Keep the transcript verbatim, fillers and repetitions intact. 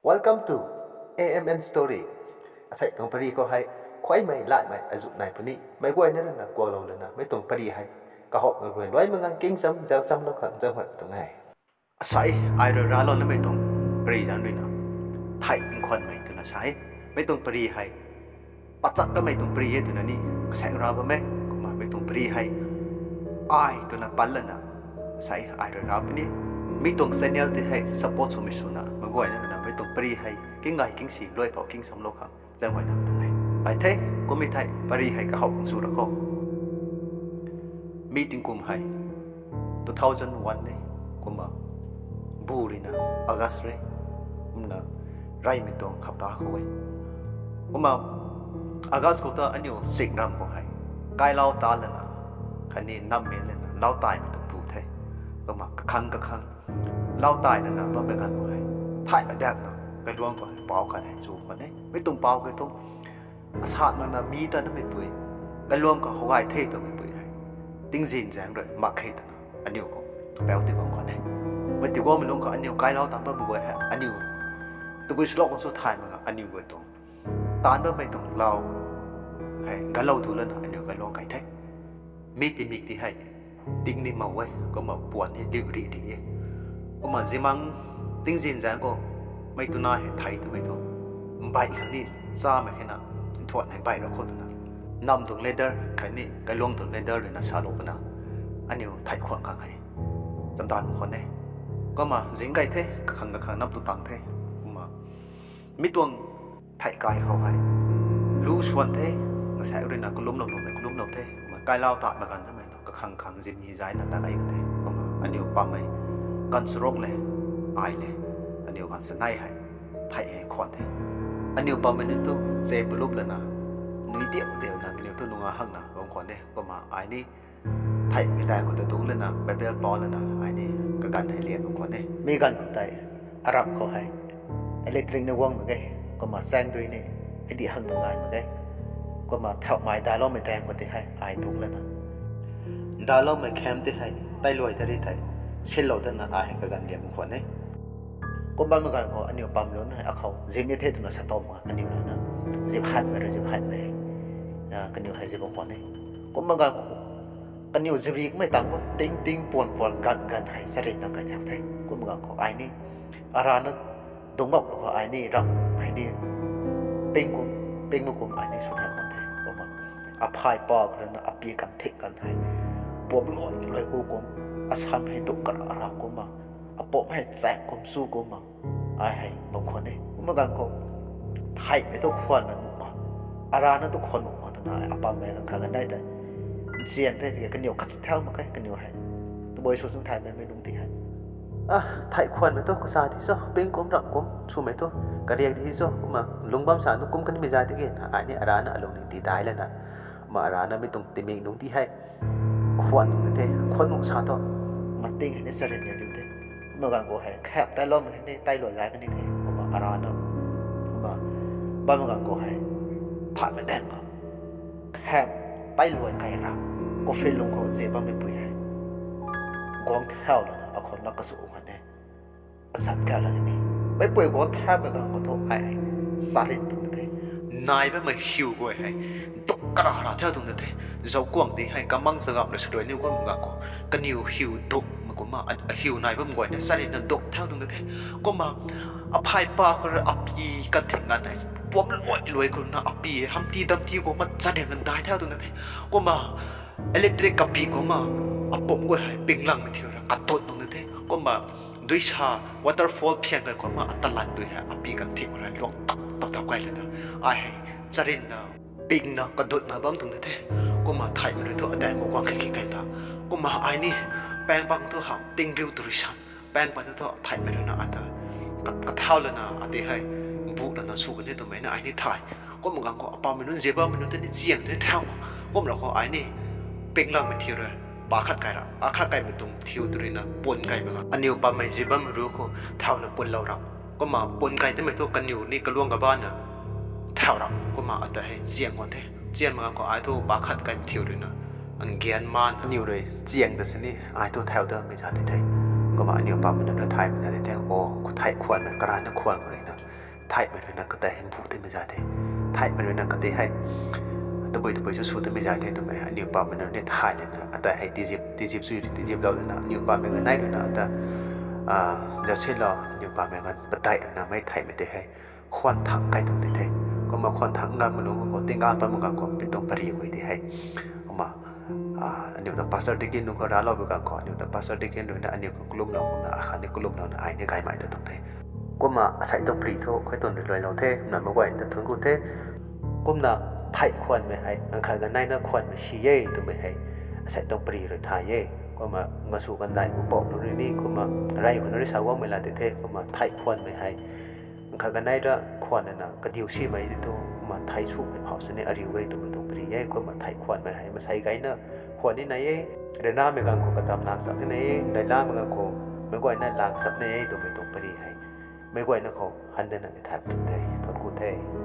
Welcome to A M N Story. Asei tuang pary khou hei khuaymei latmei azuh nai puni. Meic guayna ruina kuaklou lana mei tuang pary hei kahowmei guay luai mak ngang kingcham zauchamlou khang zauhuan tuang e. Asei ai rui raclou namei tuang pary zanc ruina Theih Nkhwanmei twna sa e. Mei tuang pary hei pachat kamei tuang pary e twna ni kasaeng ra bam e. Kumna mei tuang pary hei ai twna pan lana asei ai rui ra puni. Mi tuang channel tei hei support swmei swna meic guayna ruina mei tuang pary hei kinggay kingsi luai phou kingchamlou khang zauhuan tuang e. Ai the, kummei thei pary hei kahow khang sw ra khou. Mi tingkum hei two thousand one e, kumna bu ruina August re, kumna reymei tuang hapta khou e. Kumna August khou ta aniu Sikkim ram khou hei kailau ta lana khatni nammei lana lau taimei tuang bu the. Kumna kakhang kakhang lau tai nana bammei ganv khou hei, theihmei dakna kailuang khou hei pau khat hei chu khwan e. Mi tuang pau kei thu, asat makna mi ta nameipui, kailuang khou how gay the twmeipui hei tingzin zaeng rui mak khe twna aniu khou pau tiiguang khwan e. Mei tiiguangmei lungc khou aniu kailau taanc bammei guay hei aniu tabui swlou khang sw thay mak na aniu guay tuang taanc bammei tuang lau hei galou tu lana aniu kailuang kai the. Mi ti mik ti hei ting ni mau e, kumna puan ni liu ri ri e. Kumna zimang tingzin zaeng khou mei tuna hei thei twmei thu, mbai khang ni chamei khe na, nthuan hei bai ra khou twna, nam tuang leader khatni kailuang tuang leader ruina salou pana aniu theih khwan khang hei chamdan khwan e. Kumna zing gay the, kakhang kakhang nam tu tang the. Kumna mi tuang theih kai khou hei lu swan the, kasaeng ruina kalumlou nuhmei kalumlou the. Kumna kailau tatmei ganv twmei thu kakhang khang zimni zaina ta kai ka the. Kumna aniu pammei ganv charuk le, ai le, aniu ganv sanei hei theih hei khwan the. Aniu pammei nunc tu che palup lana nui diu diuna kaniw thu nunga hakna bam khwan e. Kumna ai ni theihmei daeng khou ta dungc lana Bible pau lana ai ni kaganv hei lian bam khwan e. Mi ganv khou tei aram khou hei electric ni guang mak ge, kumna chaeng dui ni hei di hang nungai mak ge. Kumna thauhmei daloumei daeng khou tei hei ai dungc lana daloumei kham tei hei tei luai ta ri thei sinlou tana ai hei kaganv lian bam khwan e. Kum bammei ganv khou aniu pam lun hei akhou zip ni the twna sa tawmei aniu ruina zip hanmei rui zip hanmei, kaniw hei zip bam khwan e. Kum bammei ganv khou kaniw zip ri kummei tang khou ting ting puan puan ganv ganv hei charynna kai thau the. Kum bammei ganv khou ai ni arana dungc bam khou ai ni ram hei ni ping kum, ping mak kum ai ni sw thau kan the. Kumna aphay pa khou ruina api kan thik kan hei puam luai luai ku kum, asam hei duk kara ra kumna, apum hei chaeng kum chu kumna ai hei bam khwan e. Kum bammei ganv khou theihmei tu khwanmei nuh ma, arana tu khwan nuh ma twna ai apammei ganv kha ganv nai tei nchiang the tiki kaniw khat si thau mak khe, kaniw hei tabui sw chung thaymei mei lung ti hei, a, theih khwanmei tu kasa ti cho, ping kum ram kum swmei tu kariak ti cho, kumna lung bam sa nu kum kanimei zay tiki na ai ni arana alung ni ti dai lana, kumna arana mi tuang timik lung ti hei khwan tuang ni the, khwan nuh sa thu mating hei ni charynna liu the. Kumna ganv khou hei kham tei loumei hei ni tei luai zay kani the. Kumna arana, kumna bammei ganv khou hei phatmei daeng khou kham tei luai kai ra, coffin lung khou zip bammeipui hei guang thau lana akhou na kasu kan e. Azanc kau lana ni meipui guang thaumei ganv khou thu ai hei charyn tuang ni the. Nai bammei hiu guay hei duk kara ra thau tuang ni the. Zauc kuang ti hei kamang chagam rui sw duai niw kummei ganv khou kaniw hiu dukmei kumna, a, hiu nai bam guayna charynna duk thau tuang ni the. Kumna aphay pa khou rui api kan thik nganv hei puam luai luai khou na api hei hamti damti kumna charynna dai thau tuang ni the. Kumna electric kapi kumna apum guay hei pinglangmei thiu ra kadut nung ni the. Kumna duisa waterfall phiang kai kumna atalan dui hei api kan thik khou rui luang tap tap tap kai lana ai hei charynna pingna kadutna bam tuang ni the. Kumna theihmei rui thu adaeng khou guang khe khe kai ta. Kumna ai ni paeng bang thu ham ting riu tu rui san, paeng bang thu theihmei ruina ata ka, kathau lana ati hei bu lana sw kan e twmei na ai ni thay. Kumna ganv khou apammei nunc zip bammei nunc tei ni chiang tei ni thau. Kumna khou ai ni pinglangmei thiu rui pa khat kai ra, pa khat kaimei tuang thiu tu ruina pun kaimei ganv aniw pammei zip bammei ru khou thauna punlou ra. Kumna pun kai timei thu kaniw ni kaluang kabana thau ra. Kumna ata hei chiang kan the. Chiangmei ganv khou ai thu pa khat kaimei thiu ruina anggian man aniw rui chiang ta sini ai thu thau tamei za ti the. Kumna aniw pammei nunc rui thaymei za ti the, o, theih khwanmei karana khwan khou ruina Theihmei ruina katei hei mbu timei zay the. Theihmei ruina katei hei tabui tabui sw sw timei zay the twmei hei aniu pamei nunc ni thay lana, atei hei tizip, tizip sw, tiziplou lana, aniu pamei ganv nei ruina ata, a, jasilou, aniu pamei ganv padeih ruina mei theihmei tei hei khwan thangc kai tuang ti the. Kumna khwan thangc ganv mei lung khou, tingkauh pat mak ganv khou, pi tuang pari guay ti hei. Kumna, a, aniu ta pastor deacon nunc khou raclou bi ganv khou, aniu ta pastor deacon ruina aniu khang kalumlou, kumna akhatni kalumlouna ai ni gaymei ta tuang the. Kumna asei tuang pari thu khuay tuang rui luailou the, kumna meic guay ta thuanc ku the. Kumna theih khwanmei hei, ganv khat ganv neina khwanmei si e twmei hei, asei tuang pari rui thay e. Kumna gansw gandai bu pou nunc rui ni, kumna rey khou nunc rui sa guangmei la ti the, kumna theih khwanmei hei, ganv khat ganv nei ra khwan lana kadiu simei ti thu, kumna theih sumei phau sini ariu e twmei tuang pari e. Kumna theih khwanmei hei, masei gayna khwan ni nai e, ryanramei ganv khou katam lak chap ni nai e, dailamei ganv khou meic guayna lak chap ni e twmei tuang pari hei, meic guayna khou handana ni thay pun the, thuanc ku the.